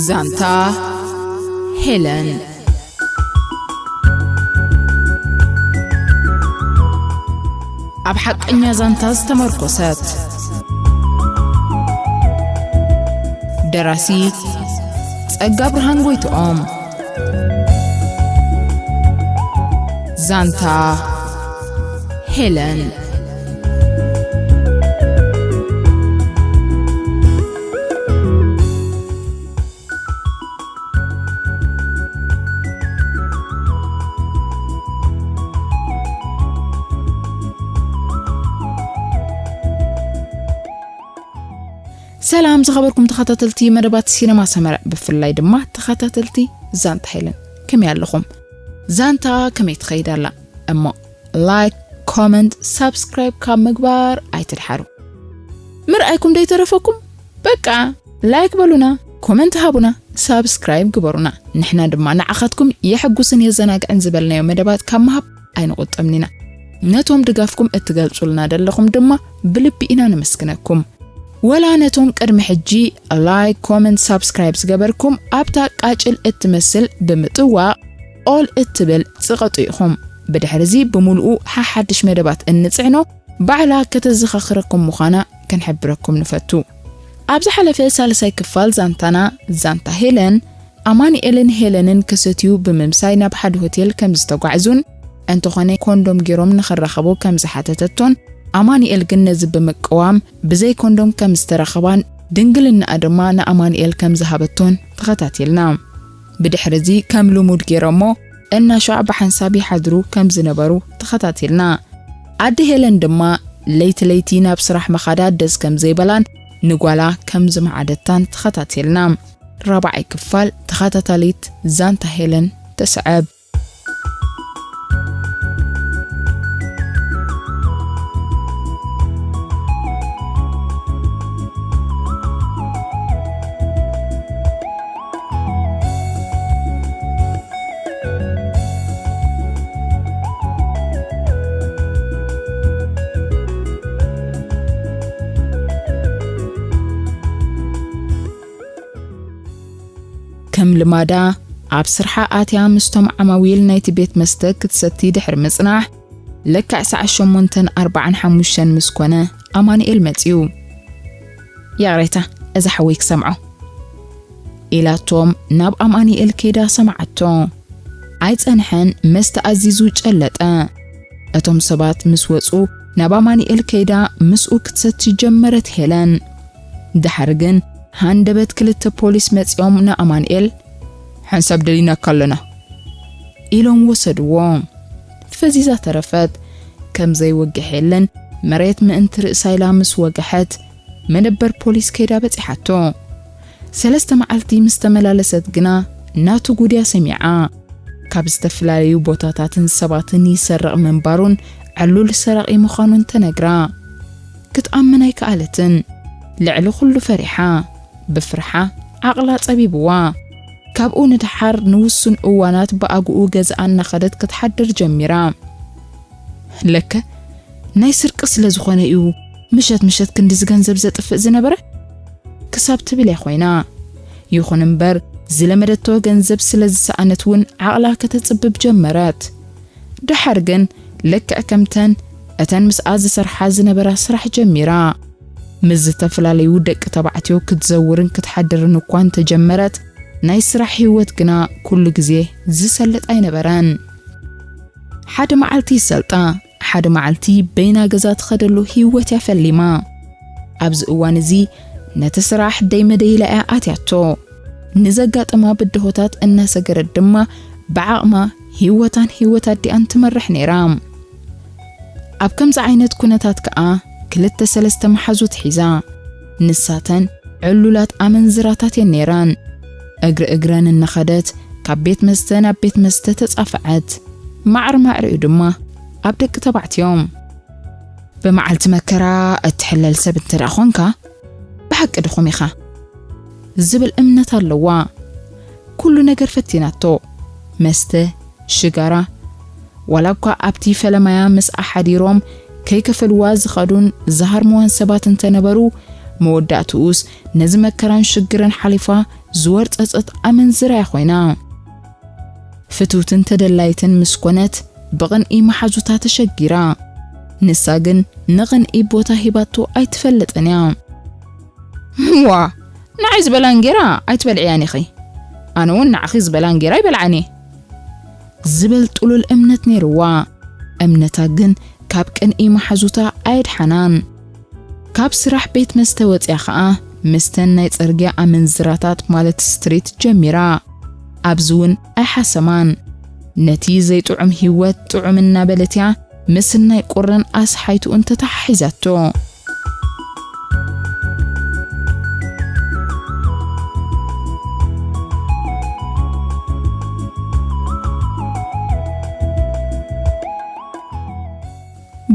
ዛንታ ሄለን። ኣብ ሓቀኛ ዛንታ ዝተመርኮሰት። ደራሲ ጸጋ ብርሃን ጎይትኦም። ዛንታ ሄለን። ሰላም ዝኸበርኩም ተኸታተልቲ መደባት ሲነማ ሰመረ፣ ብፍላይ ድማ ተኸታተልቲ ዛንታ ሄለን፣ ከመይ ኣለኹም? ዛንታ ከመይ ትኸይድ ኣላ? እሞ ላይክ፣ ኮመንት፣ ሳብስክራይብ ካብ ምግባር ኣይትድሓሩ። ምርኣይኩም ደይተረፈኩም? በቃ ላይክ በሉና፣ ኮመንት ሃቡና፣ ሳብስክራይብ ግበሩና። ንሕና ድማ ንዓኻትኩም የሐጉስን የዘናግዕን ዝበልናዮ መደባት ካብ ምሃብ ኣይንቑጠብን ኢና። ነቶም ድጋፍኩም እትገልጹልና ዘለኹም ድማ ብልቢ ኢና ነመስግነኩም። ወላ ነቶም ቅድሚ ሕጂ ላይክ፣ ኮመንት፣ ሳብስክራይብ ዝገበርኩም ኣብታ ቃጭል እትመስል ብምጥዋቕ ኦል እትብል ጽቐጡ ኢኹም። ብድሕርዚ ብምሉኡ ሓሓድሽ መደባት እንጽዕኖ ባዕላ ከተዘኻኽረኩም ምዃና ክንሕብረኩም ንፈቱ። ኣብ ዝሓለፈ ሳልሳይ ክፋል ዛንታና፣ ዛንታ ሄለን፣ ኣማኑኤልን ሄለንን ክሰትዩ ብምምሳይ ናብ ሓደ ሆቴል ከም ዝተጓዕዙን፣ እንተኾነ ኮንዶም ገይሮም ንኽራኸቡ ከም ዝሓተተቶን፣ ኣማኑኤል ግን ነዚ ብምቅዋም ብዘይ ኮንዶም ከም ዝተራኸባን፣ ድንግልናኣ ድማ ንኣማኑኤል ከም ዝሃበቶን ተኸታቲልና። ብድሕርዚ ከም ልሙድ ገይሮሞ እናሸዋ ብሓንሳብ ይሓድሩ ከም ዝነበሩ ተኸታቲልና። ኣደ ሄለን ድማ ለይቲ ለይቲ ናብ ስራሕ ምኻዳ ደስ ከም ዘይበላን ንጓላ ከም ዝመዓደታን ተኸታቲልና። ራብዓይ ክፋል ተኸታታሊት ዛንታ ሄለን ተስዕብ። ከም ልማዳ ኣብ ስርሓ ኣትያ ምስቶም ዓማዊል ናይቲ ቤት መስተ ክትሰቲ ድሕሪ ምጽናሕ፣ ልክዕ ሰዓት ሸሞንተን ኣርባዓን ሓሙሽተን ምስ ኮነ ኣማኑኤል መጺኡ። "ይቕሬታ፣ እዚ ሓወይ ክሰምዖ" ኢላቶም ናብ ኣማኑኤል ከይዳ ሰምዓቶ። ኣይጸንሐን፣ መስተ ኣዚዙ ጨለጠ። እቶም ሰባት ምስ ወጹ ናብ ኣማኑኤል ከይዳ ምስኡ ክትሰቲ ጀመረት ሄለን። ድሓር ግን ሃንደበት ክልተ ፖሊስ መጺኦም ንኣማኑኤል "ሓንሳብ ደሊናካ ኣለና" ኢሎም ወሰድዎ። ፈዚዛ ተረፈት። ከም ዘይወግሕ የለን፣ መሬት ምእንቲ ርእሳ ኢላ ምስ ወግሐት መደበር ፖሊስ ከይዳ በጺሓቶ። ሰለስተ መዓልቲ ምስ ተመላለሰት ግና ናቱ ጉድያ ሰሚዓ። ካብ ዝተፈላለዩ ቦታታትን ሰባትን ይሰርቕ ምንባሩን ዕሉል ሰራቒ ምዃኑን ተነግራ። ክትኣምን ኣይከኣለትን። ልዕሊ ኩሉ ፈሪሓ። ብፍርሓ ዓቕላ ጸቢብዋ። ካብኡ ንደሓር ንውሱን እዋናት ብኣግኡ ገዝኣ እናኸደት ክትሓድር ጀሚራ። "ለከ ናይ ስርቂ ስለ ዝኾነ እዩ ምሸት ምሸት ክንድዚ ገንዘብ ዘጥፍእ ዝነበረ?" ክሳብ ትብል እያ ኮይና። ይኹን እምበር፣ ዝለመደቶ ገንዘብ ስለ ዝሰኣነት እውን ዓቕላ ከተጽብብ ጀመረት። ደሓር ግን ልክዕ ከምተን እተን ምስኣ ዝሰርሓ ዝነበራ ስራሕ ጀሚራ። ምስ ዝተፈላለዩ ደቂ ተባዕትዮ ክትዘውርን ክትሓድርን እኳ እንተጀመረት፣ ናይ ስራሕ ህይወት ግና ኩሉ ግዜ ዝሰልጥ ኣይነበረን። ሓደ መዓልቲ ይሰልጣ፣ ሓደ መዓልቲ በይና ገዛ ትኸደሉ ህይወት እያ ፈሊማ። ኣብዚ እዋን እዚ ነቲ ስራሕ ደይ መደይላ እያ ኣትያቶ። ንዘጋጠማ ብድሆታት እናሰገረት ድማ ብዓቕማ ህይወታን ህይወት ኣዲኣን ትመርሕ ነይራ። ኣብ ከምዚ ዓይነት ኩነታት ከኣ ክልተ ሰለስተ መሓዙት ሒዛ። ንሳተን ዕሉላት ኣመንዝራታት እየን ነይረን። እግሪ እግረን እናኸደት ካብ ቤት መስተ ናብ ቤት መስተ ተጻፍዐት። ማዕረ ማዕሪኡ ድማ ኣብ ደቂ ተባዕትዮ። ብመዓልቲ መከራ እትሕለል ሰብ እንተ ደኣ ኾንካ፣ ብሓቂ ድኹም ኢኻ ዝብል እምነት ኣለዋ። ኩሉ ነገር ፈቲናቶ፣ መስተ፣ ሽጋራ፣ ዋላ እኳ ኣብቲ ፈለማያ ምስኣ ሓዲሮም ከይከፈልዋ ዝኸዱን ዝሃርምዋን ሰባት እንተነበሩ፣ መወዳእትኡስ ነዚ መከራን ሽግርን ሓሊፋ ዝወርጸጸት ኣመንዝራ እያ ኮይና። ፍትውትን ተደላይትን ምስ ኮነት ብቕንኢ መሓዙታ ተሸጊራ። ንሳ ግን ንቕንኢ ቦታ ሂባቶ ኣይትፈልጥን እያ። "ዋ፣ ንዓይ ዝበላን ጌራ ኣይትበልዕያን ኢኺ። ኣነ እውን ንዓኺ ዝበላን ጌራ ኣይበልዓን እየ" ዝብል ጥሉል እምነት ነይርዋ። እምነታ ግን ካብ ቅንኢ መሓዙታ ኣየድሓናን። ካብ ስራሕ ቤት መስተ ወጺኣ ኸኣ ምስተን ናይ ጽርግያ ኣመንዝራታት ማለት ስትሪት ጀሚራ። ኣብዚ እውን ኣይሓሰማን። ነቲ ዘይጥዑም ህይወት ጥዑም እናበለት እያ ምስናይ ቁርን ኣስሓይትኡን ተተሓሒዛቶ።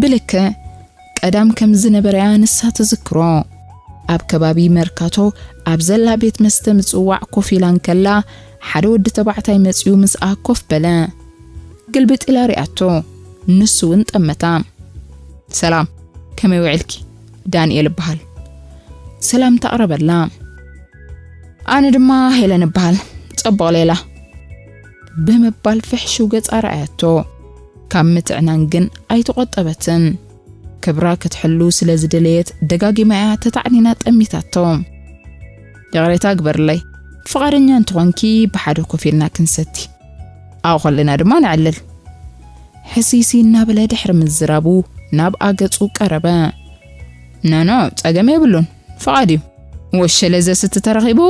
ብልክዕ ቀዳም ከም ዝነበረያ ንሳ ትዝክሮ። ኣብ ከባቢ መርካቶ ኣብ ዘላ ቤት መስተ ምጽዋዕ ኮፍ ኢላ እንከላ፣ ሓደ ወዲ ተባዕታይ መጺኡ ምስኣ ኮፍ በለ። ግልብጥ ኢላ ሪኣቶ፣ ንሱ እውን ጠመታ። "ሰላም፣ ከመይ ውዒልኪ? ዳንኤል እበሃል" ሰላምታ ኣቕረበላ። "ኣነ ድማ ሄለን እበሃል፣ ጸቡቕ ሌላ" ብምባል ፍሕሽው ገጻ ረኣያቶ። ካብ ምትዕናን ግን ኣይተቖጠበትን። ክብራ ክትሕሉ ስለ ዝደለየት ደጋጊማ እያ ተታዕኒና ጠሚታቶ። "ይቕሬታ ግበርለይ፣ ፍቓደኛ እንተኾንኪ ብሓደ ኮፍ ኢልና ክንሰቲ፣ ኣብኡ ከለና ድማ ነዕልል" ሕስይሲ እናበለ ድሕሪ ምዝራቡ ናብ ኣገጹ ቀረበ። "ኖኖ፣ ጸገም የብሉን፣ ፍቓድ እዩ። ወሸለ ዘስቲ ተረኺቡ?"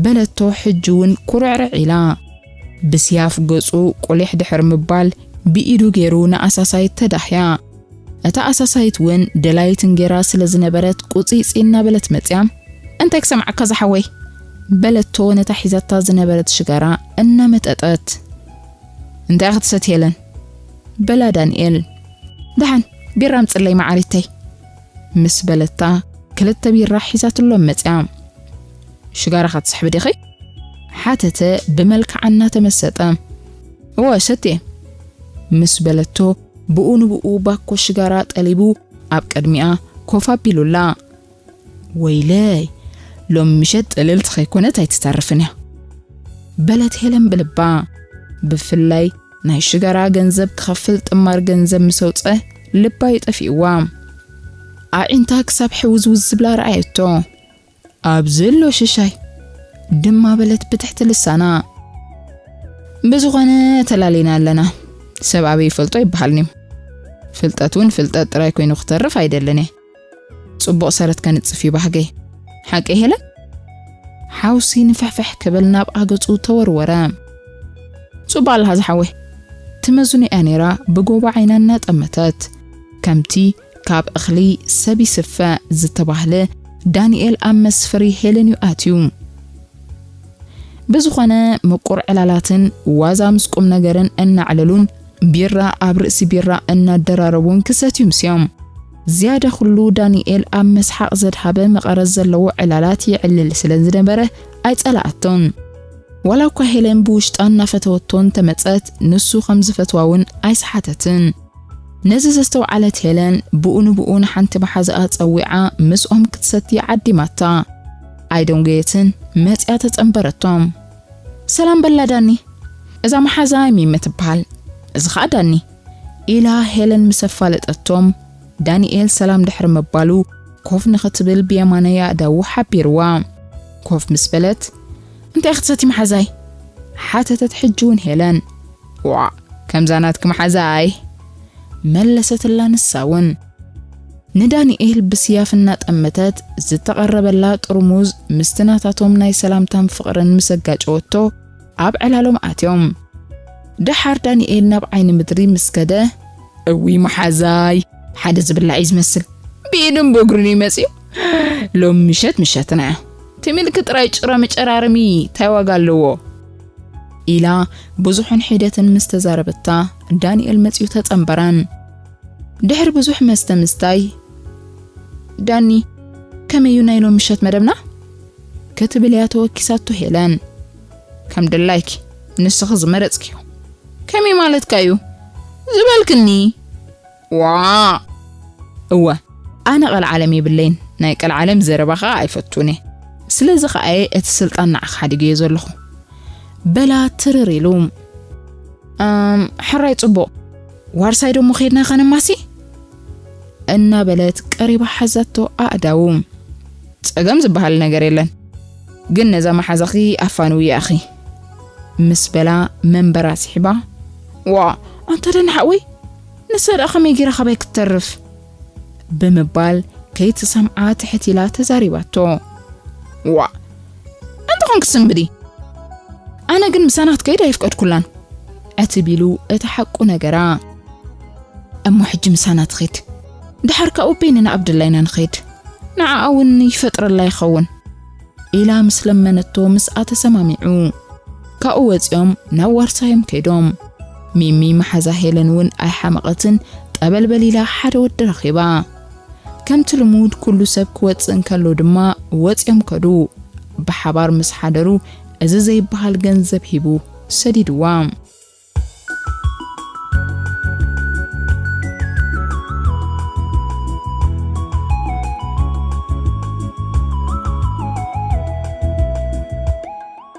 በለቶ ሕጂ እውን ኩርዕርዕ ኢላ። ብስያፍ ገጹ ቁሊሕ ድሕሪ ምባል ብኢዱ ገይሩ ንኣሳሳይት ተዳህያ። እታ ኣሳሳይት እውን ደላይት እንጌራ ስለ ዝነበረት ቁጺጺ እናበለት መጽያ፣ "እንታይ ክሰምዓካ ዝሓወይ?" በለቶ ነታ ሒዛታ ዝነበረት ሽጋራ እናመጠጠት። "እንታይ ክትሰትየለን?" በላ ዳንኤል። "ደሓን ቢራ ኣምጽለይ መዓሪተይ" ምስ በለታ ክልተ ቢራ ሒዛትሎም መጽያ። "ሽጋራ ክትስሕቢ ዲኺ?" ሓተተ ብመልክዓ እናተመሰጠ። "እወ ሰትየ" ምስ በለቶ ብኡ ንብኡ ባኮ ሽጋራ ጠሊቡ ኣብ ቅድሚኣ ኮፍ ኣቢሉላ። "ወይለይ፣ ሎሚ ምሸት ጥልልቲ ከይኮነት ኣይትተርፍን እያ" በለት ሄለን ብልባ። ብፍላይ ናይ ሽጋራ ገንዘብ ክኸፍል ጥማር ገንዘብ ምስ ኣውጸ ልባ እዩ ጠፊእዋ። ኣዒንታ ክሳብ ሕውዝውዝ ዝብላ ረኣየቶ። "ኣብዚ ኣሎ ሽሻይ" ድማ በለት ብትሕቲ ልሳና። "ብዝኾነ ተላሊና ኣለና። ሰብ ኣበይ ይፈልጦ ይበሃልኒ። ፍልጠት እውን ፍልጠት ጥራይ ኮይኑ ክተርፍ ኣይደልን እየ። ጽቡቕ ሰረት ከንጽፍ እዩ ባህገይ። ሓቀይ ሄለን?" ሓውሲ ንፍሕፍሕ ክብል ናብ ኣገጹ ተወርወረ። "ጽቡቕ ኣለኻ ዝሓወይ" ትመዝኖ እያ ነይራ ብጎቦ ዓይና እናጠመተት። ከምቲ ካብ እኽሊ ሰብ ይስፈ ዝተባህለ፣ ዳንኤል ኣብ መስፍሪ ሄለን እዩ ኣትዩ። ብዝኾነ ምቁር ዕላላትን ዋዛ ምስ ቁም ነገርን እናዕለሉን ቢራ ኣብ ርእሲ ቢራ እናደራረቡን ክሰትዩ ምስዮም። ዝያዳ ኩሉ ዳንኤል ኣብ መስሓቕ ዘድሃበ መቐረት ዘለዎ ዕላላት የዕልል ስለ ዝነበረ ኣይጸላኣቶን። ዋላ እኳ ሄለን ብውሽጣ እናፈተወቶ እንተመጸት፣ ንሱ ከም ዝፈትዋ እውን ኣይሰሓተትን። ነዚ ዘስተውዓለት ሄለን ብኡ ንብኡ ንሓንቲ መሓዛኣ ጸዊዓ ምስኦም ክትሰቲ ዓዲማታ። ኣይደንጎየትን፣ መጺኣ ተጸንበረቶም። "ሰላም" በላ ዳኒ። "እዛ መሓዛይ ሚሚ ትበሃል፣ እዚ ኸኣ ዳኒ" ኢላ ሄለን ምስ ኣፋለጠቶም፣ ዳንኤል ሰላም ድሕሪ ምባሉ ኮፍ ንኽትብል ብየማናይ ኣእዳዉ ሓቢርዋ። ኮፍ ምስ በለት፣ "እንታይ ክትሰቲ መሓዛይ?" ሓተተት ሕጂ እውን ሄለን። "ዋእ፣ ከምዛ ናትኪ መሓዛይ?" መለሰትላ ንሳ እውን። ንዳንኤል ብስያፍ እናጠመተት ዝተቐረበላ ጥርሙዝ ምስቲ ናታቶም ናይ ሰላምታን ፍቕርን ምስ ኣጋጨወቶ፣ ኣብ ዕላሎም ኣትዮም። ደሓር ዳንኤል ናብ ዓይኒ ምድሪ ምስ ከደ፣ "እዊ መሓዛይ፣ ሓደ ዝብላዕ እዩ ዝመስል። ብኢዱን ብእግሩን እዩ መጺኡ። ሎሚ ምሸት ምሸትና እያ። ትም ኢልኪ ጥራይ ጭራ መጨራርሚ፣ እንታይ ዋጋ ኣለዎ?" ኢላ ብዙሕን ሒደትን ምስ ተዛረበታ፣ ዳንኤል መጺኡ ተጸንበረን። ድሕሪ ብዙሕ መስተ ምስታይ፣ "ዳኒ፣ ከመይ እዩ ናይ ሎሚ ምሸት መደብና?" ክትብል እያ ተወኪሳቶ ሄለን። "ከም ድላይኪ፣ ንስኺ ዝመረጽክዮ።" "ከመይ ማለትካ እዩ?" "ዝበልክኒ?" "ዋ!" "እወ፣ ኣነ ቀልዓለም የብለይን፣ ናይ ቀልዓለም ዘረባ ኸኣ ኣይፈቱን እየ። ስለዚ ኸኣ እየ እቲ ስልጣን ንዓኻ ሓዲገዮ ዘለኹ። በላ ትርር ኢሉ። ኣም፣ ሕራይ ጽቡቕ። ዋርሳይ ደሞ ኸይድና ኸነማሲ? እናበለት ቀሪባ ሓዛቶ ኣእዳዉ። ጸገም ዝበሃል ነገር የለን። ግን ነዛ መሓዛኺ ኣፋንውያ ኢኺ። ምስ በላ መንበራ ስሒባ። ዋ፣ ኣንታ ደን ሓወይ፣ ንሳ ደኣ ከመይ ጌራ ካባይ ክትተርፍ? ብምባል ከይትሰምዓ ትሕት ኢላ ተዛሪባቶ። ዋ፣ ኣንታ ኾንክ ስንብዲ። ኣነ ግን ምሳና ክትከይድ ኣይፍቀድኩላን። ዕትብ ኢሉ እቲ ሓቁ ነገራ። እሞ ሕጂ ምሳና ትኸይድ። ድሓር ካብኡ በይንና ኣብ ድላይና ንኸይድ። ንዓኣ እውን ይፈጥረላ ይኸውን። ኢላ ምስ ለመነቶ ምስኣ ተሰማሚዑ። ካብኡ ወጺኦም ናብ ዋርሳዮም ከይዶም። ሚሚ መሓዛ ሄለን እውን ኣይሓመቐትን፣ ጠበልበል ኢላ ሓደ ወዲ ረኺባ። ከምቲ ልሙድ ኩሉ ሰብ ክወጽእ እንከሎ ድማ ወጺኦም ከዱ። ብሓባር ምስ ሓደሩ እዚ ዘይበሃል ገንዘብ ሂቡ ሰዲድዋ።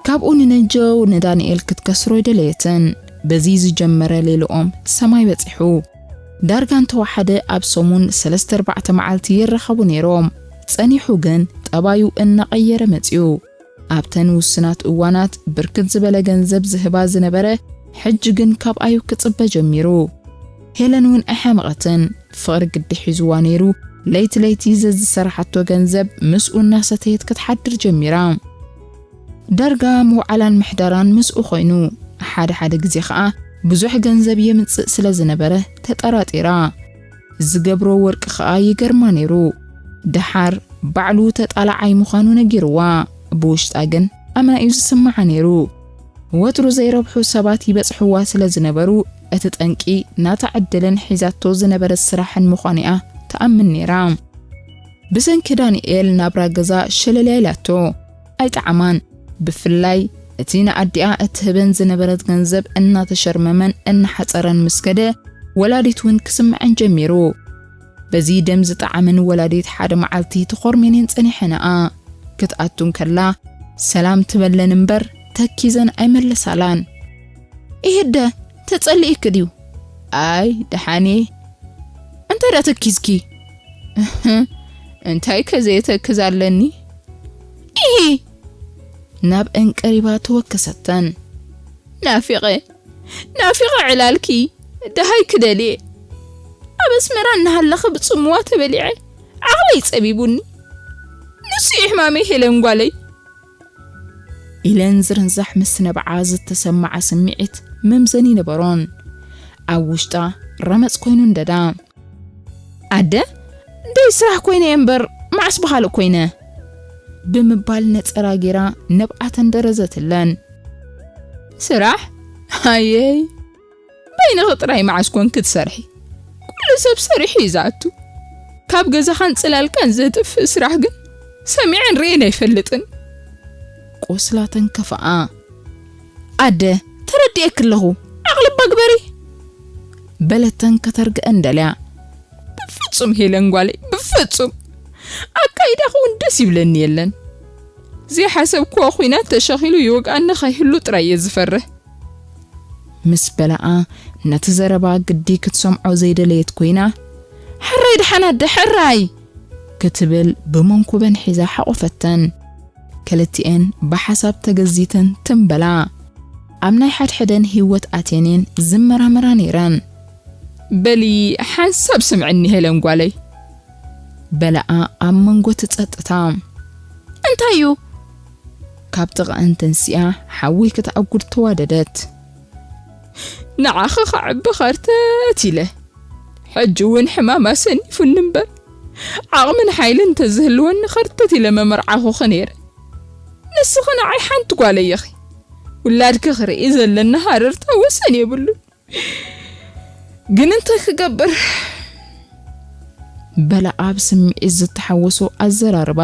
ካብኡ ንነጀው ንዳንኤል ክትከስሮ ኣይደለየትን። በዚ ዝጀመረ ሌልኦም ሰማይ በጺሑ። ዳርጋ እንተወሓደ ኣብ ሰሙን ሰለስተ ኣርባዕተ መዓልቲ ይራኸቡ ነይሮም። ጸኒሑ ግን ጠባዩ እናቐየረ መጺኡ። ኣብተን ውስናት እዋናት ብርክት ዝበለ ገንዘብ ዝህባ ዝነበረ፣ ሕጂ ግን ካብኣዩ ክጽበ ጀሚሩ። ሄለን እውን ኣይሓመቐትን። ፍቕሪ ግዲ ሒዝዋ ነይሩ። ለይቲ ለይቲ ዘዝሰራሓቶ ገንዘብ ምስኡ እናሰተየት ክትሓድር ጀሚራ። ዳርጋ ምውዓላን ምሕዳራን ምስኡ ኮይኑ፣ ሓደ ሓደ ግዜ ኸኣ ብዙሕ ገንዘብ የምጽእ ስለ ዝነበረ ተጠራጢራ። ዝገብሮ ወርቂ ኸኣ ይገርማ ነይሩ። ደሓር ባዕሉ ተጣላዓይ ምዃኑ ነጊርዋ። ብውሽጣ ግን ኣመና እዩ ዝስምዓ ነይሩ። ወትሩ ዘይረብሑ ሰባት ይበጽሕዋ ስለ ዝነበሩ፣ እቲ ጠንቂ ናታ ዕድልን ሒዛቶ ዝነበረት ስራሕን ምዃኑ እያ ትኣምን ነይራ። ብሰንኪ ዳንኤል ናብራ ገዛ ሸለልያ ኢላቶ። ኣይጠዓማን። ብፍላይ እቲ ንኣዲኣ እትህበን ዝነበረት ገንዘብ እናተሸርመመን እናሓጸረን ምስ ከደ፣ ወላዲት እውን ክስምዐን ጀሚሩ። በዚ ደም ዝጠዓመን ወላዲት ሓደ መዓልቲ ተኾርሜኔን ጸኒሐንኣ። ክትኣቱ እንከላ ሰላም ትበለን እምበር ተኪዘን ኣይመለሳላን። "ኢህደ፣ ተጸሊእኪ ድዩ?" "ኣይ፣ ደሓን እየ። እንታይ ደኣ ተኪዝኪ?" "እህ፣ እንታይ ከ ዘየተክዝ ኣለኒ?" "ኢሂ!" ናብአን ቀሪባ ተወከሰተን። "ናፊቐ፣ ናፊቐ ዕላልኪ፣ ደሃይ ክደልየ። ኣብ ኣስመራ እናሃለኺ ብጽምዋ ተበሊዐ፣ ዓቕለይ ጸቢቡኒ። ንሱ እዩ ሕማመይ ሄለን ጓለይ።" ኢለን ዝርንዛሕ ምስ ነብዓ ዝተሰምዓ ስምዒት መምዘኒ ነበሮን። ኣብ ውሽጣ ረመጽ ኮይኑ እንደዳ። "ኣደ፣ ደይ ስራሕ ኮይነ እየ እምበር፣ መዓስ ብኻልእ ኮይነ?" ብምባል ነጸራ ጌራ ነብዓ ተንደረዘትለን። "ስራሕ? ኣየይ፣ በይንኺ ጥራይ መዓስ ኮንኪ ትሰርሒ? ኩሉ ሰብ ሰሪሑ እዩ ዝኣቱ። ካብ ገዛኻን ጽላልካን ዘጥፍእ ስራሕ ግን ሰሚዐን ርእየን ኣይፈልጥን።" ቆስላ ተንከፍኣ። "ኣደ፣ ተረዲኤኪ ኣለኹ፣ ዓቕሊ እባ ግበሪ!" በለተን ከተርግአን ደልያ። "ብፍጹም ሄለን ጓለይ፣ ብፍጹም! ኣካይዳኺ እውን ደስ ይብለኒ የለን። ዘይሓሰብክዎ ኲናት ተሸኺሉ ይወግኣኒ ከይህሉ ጥራይ እየ ዝፈርህ።" ምስ በላኣ ነቲ ዘረባ ግዲ ክትሰምዖ ዘይደለየት ኮይና፣ "ሕራይ ደሓን ኣደ፣ ሕራይ!" ክትብል ብመንኩበን ሒዛ ሓቖፈተን። ክልቲኤን ብሓሳብ ተገዚተን ትም በላ። ኣብ ናይ ሓድሕደን ህይወት ኣትየን እየን ዝመራመራ ነይረን። "በሊ ሓንሳብ ስምዕኒ ሄለን ጓለይ።" በላኣ ኣብ መንጎ እቲ ጸጥታ። "እንታይ እዩ?" ካብ ጥቓኣን ተንሲኣ ሓዊ ክትኣጉድ ተዋደደት። "ንዓኺ ከዕቢ ኸርተት ኢለ። ሕጂ እውን ሕማም ኣሰኒፉኒ እምበር፣ ዓቕምን ሓይልን እንተዝህልወኒ ኸርተት ኢለ መመርዓኹኺ ነይረ። ንስኺ ንዓይ ሓንቲ ጓለይ ኢኺ። ውላድኪ ክርኢ ዘለኒ ሃረርታ ወሰን የብሉን። ግን እንታይ ክገብር?" በላኣ ብስምዒት ዝተሓወሶ ኣዘራርባ።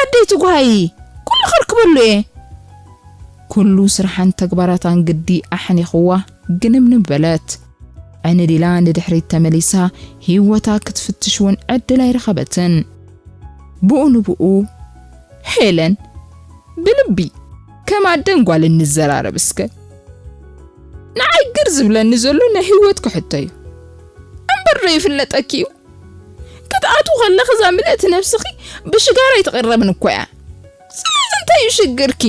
"ኣደይ ትጓሃዪ፣ ኩሉ ከርክበሉ እየ።" ኩሉ ስርሓን ተግባራታን ግዲ ኣሕኒኽዋ ግንብንብ በለት። ዕንድ ኢላ ንድሕሪት ተመሊሳ ህይወታ ክትፍትሽ እውን ዕድል ኣይረኸበትን። ብኡ ንብኡ፣ "ሄለን፣ ብልቢ ከም ኣደን ጓልን ንዘራረብ እስከ። ንዓይ ግር ዝብለኒ ዘሎ ናይ ህይወት ክሕቶ እዩ። እምበር ዶ ይፍለጠኪ እዩ? ክትኣትዊ ከለኺ እዛ ምልእቲ ነብስኺ ብሽጋራ ኣይትቕረብን እኮ እያ። ስለዚ እንታይ እዩ ሽግርኪ?"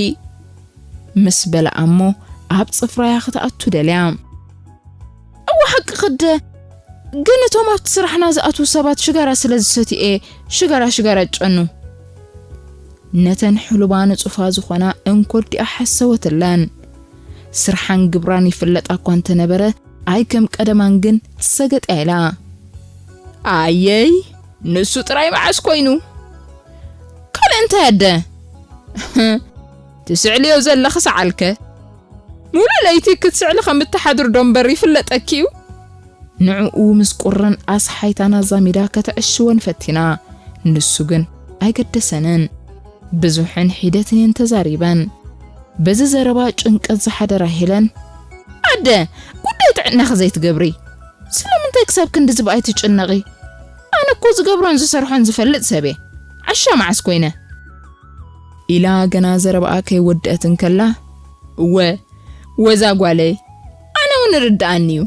ምስ በላ እሞ ኣብ ጽፍራያ ክትኣቱ ደልያ። "እወ ሓቂ ክደ፣ ግን እቶም ኣብቲ ስራሕና ዝኣትዉ ሰባት ሽጋራ ስለ ዝሰትዩ እየ ሽጋራ ሽጋራ ጨኑ።" ነተን ሕሉባ ንጹፋ ዝኾና እንኮዲኣ ሓሰወትለን። ስርሓን ግብራን ይፍለጣ እኳ እንተነበረ፣ ኣይ ከም ቀደማን ግን ሰገጥ ኢላ። "ኣየይ፣ ንሱ ጥራይ መዓስ ኮይኑ? ካልእ እንታይ ኣደ? ትስዕልዮ ዘለኺ ሰዓልከ? ሙሉእ ለይቲ ክትስዕሊ ከም እትሓድሪ ዶ እምበር ይፍለጠኪ እዩ?" ንዕኡ ምስ ቁርን ኣስሓይታን ኣዛሚዳ ከተዕሽወን ፈቲና። ንሱ ግን ኣይገደሰንን። ብዙሕን ሒደትን እየን ተዛሪበን። በዚ ዘረባ ጭንቀት ዝሓደራ ሄለን፣ "ኣደ፣ ጉዳይ ጥዕናኺ ዘይትገብሪ፣ ስለምንታይ ክሳብ ክንዲ ዝብኣይ ትጭነቒ? ኣነ እኮ ዝገብሮን ዝሰርሖን ዝፈልጥ ሰብ እየ። ዓሻ መዓስ ኮይነ?" ኢላ ገና ዘረባኣ ከይወደአት እንከላ፣ "እወ፣ ወዛ ጓለይ፣ ኣነ እውን ይርድኣኒ እዩ።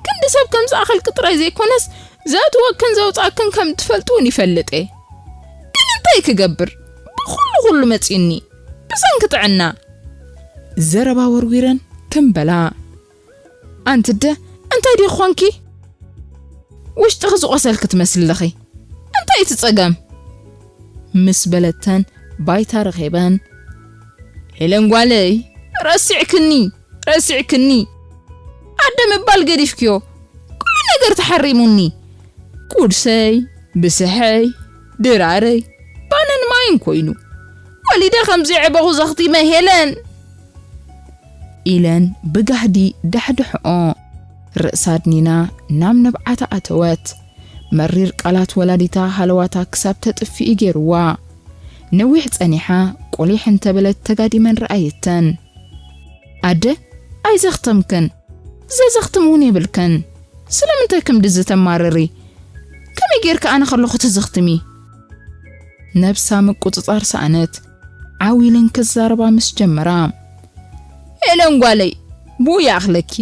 ክንዲ ሰብ ከም ዝኣኸልኪ ጥራይ ዘይኮነስ፣ ዘእትወክን ዘውጻእክን ከም እትፈልጢ እውን ይፈልጥ እየ። ግን እንታይ ክገብር? ብኹሉ ኩሉ መጺኡኒ። ብሰንኪ ጥዕና።" ዘረባ ወርዊረን ትም በላ። "ኣንቲ ኣደ፣ እንታይ ዲኺ ኾንኪ? ውሽጥኺ ዝቖሰልኪ ትመስሊ ኣለኺ። እንታይ እቲ ጸገም?" ምስ በለተን ባይታ ረኺበን፣ "ሄለን ጓለይ፣ ረሲዕክኒ፣ ረሲዕክኒ። ኣደ ምባል ገዲፍክዮ። ኩሉ ነገር ተሓሪሙኒ። ቁርሰይ፣ ብስሐይ፣ ድራረይ፣ ባንን ማይን ኮይኑ። ወሊደ ከም ዘዕበኹ ዘኽቲመ ሄለን!" ኢለን ብጋህዲ ዳሕድሕኦ። ርእሳ ኣድኒና ናብ ንብዓታ ኣተወት። መሪር ቃላት ወላዲታ ሃለዋታ ክሳብ ተጥፍኢ ገይርዋ። ነዊሕ ጸኒሓ ቁሊሕ እንተበለት ተጋዲመን ረኣየተን። "ኣደ፣ ኣይዘኽተምክን። ዘዘኽትም እውን የብልክን። ስለምንታይ ከምድዚ ተማርሪ? ከመይ ጌርካ ኣነ ከለኹ ትዘኽትሚ?" ነብሳ ምቁጽጻር ሰኣነት። ዓው ኢለን ክዛረባ ምስ ጀመራ፣ "ሄለን ጓለይ፣ ብኡ ይኣኽለኪ።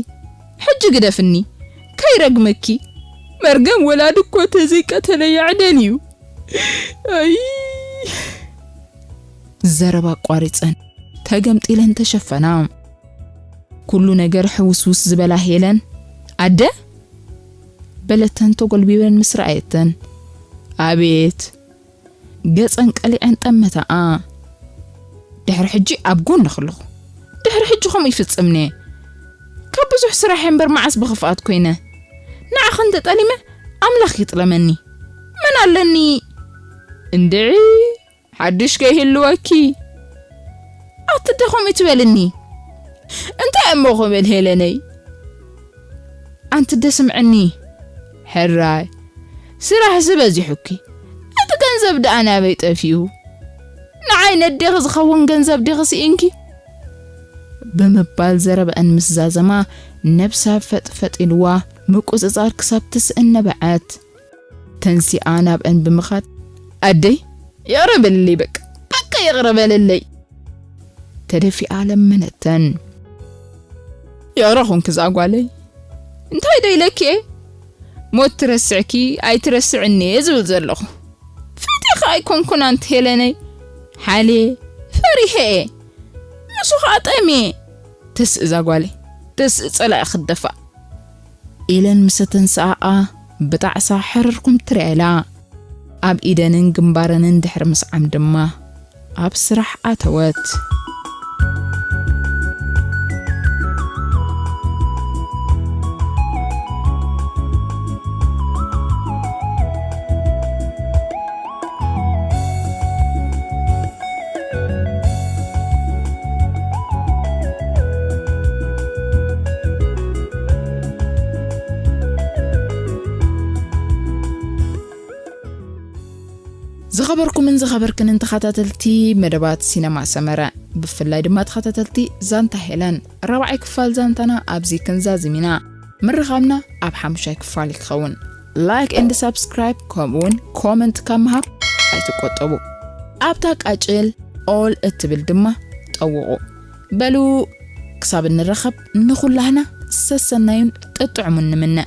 ሕጂ ግደፍኒ፣ ከይረግመኪ። መርገም ወላዲ እኮ ተዘይቀተለ የዕደል እዩ። ኣይ!" ዘረባ ኣቋሪጸን ተገምጢለን ተሸፈና። ኩሉ ነገር ሕውስውስ ዝበላ ሄለን፣ "ኣደ?" በለተን ተጎልቢበን ምስ ረኣየተን። "ኣቤት!" ገጸን ቀሊዐን ጠመታኣ። "ድሕሪ ሕጂ ኣብ ጎንኺ ኣለኹ። ድሕሪ ሕጂ ከምኡ ይፍጽምኒ እየ። ካብ ብዙሕ ስራሕ እምበር መዓስ ብኽፍኣት ኮይነ። ንዓኺ እንተጠሊመ ኣምላኽ ይጥለመኒ። መን ኣለኒ?" "እንድዒ፣ ሓድሽ ከይህልወኪ። ኣቲ ኣደ ከምኡ ትበልኒ። እንታይ እሞ ክብል ሄለነይ?" "ኣንቲ ኣደ ስምዕኒ። ሕራይ፣ ስራሕሲ በዚሑኪ። እቲ ገንዘብ ደኣ ናበይ ጠፊኡ? ንዓይ ነዴኺ ዝኸውን ገንዘብ ዲኺ ስኢንኪ?" ብምባል ዘረበአን ምስ ዛዘማ፣ ነብሳ ፈጥፈጥ ኢልዋ ምቁጽጻር ክሳብ ትስእን ነበዐት። ተንሲኣ ናብአን ብምኻድ፣ "ኣደይ፣ ይቕረ በልለይ በቃ፣ በቃ ይቕረ በልለይ!" ተደፊኣ ለመነተን። "ይቕረ ኹንኪ እዛ ጓለይ፣ እንታይ ዶ ኢለኪ እየ? ሞት ትረስዕኪ ኣይትረስዕኒ እየ ዝብል ዘለኹ። ፈቲኺ ኣይኮንኩን ኣንቲ ሄለነይ፣ ሓልየ፣ ፈሪሐ እየ። ንሱ ኸኣ ጠምየ። ተስእ እዛ ጓለይ፣ ተስእ ጸላኢ ክደፋእ!" ኢለን ምስ ኣተንስኣኣ ብጣዕሳ ሕርርኩም ትርያ ኢላ። ኣብ ኢደንን ግንባረንን ድሕሪ ምስዓም ድማ ኣብ ስራሕ ኣተወት። ዝኸበርኩምን ዝኸበርክንን ተኸታተልቲ መደባት ሲነማ ሰመረ፣ ብፍላይ ድማ ተኸታተልቲ ዛንታ ሄለን፣ ራብዓይ ክፋል ዛንታና ኣብዚ ክንዛዝም ኢና። ምርኻብና ኣብ ሓሙሻይ ክፋል ክኸውን። ላይክ ኤንድ ሳብስክራይብ ከምኡውን ኮመንት ካብ ምሃብ ኣይትቆጠቡ። ኣብታ ቃጭል ኦል እትብል ድማ ጠውቑ። በሉ ክሳብ እንራኸብ ንኹላህና ሰሰናዩን ጥጥዑሙን ንምነ።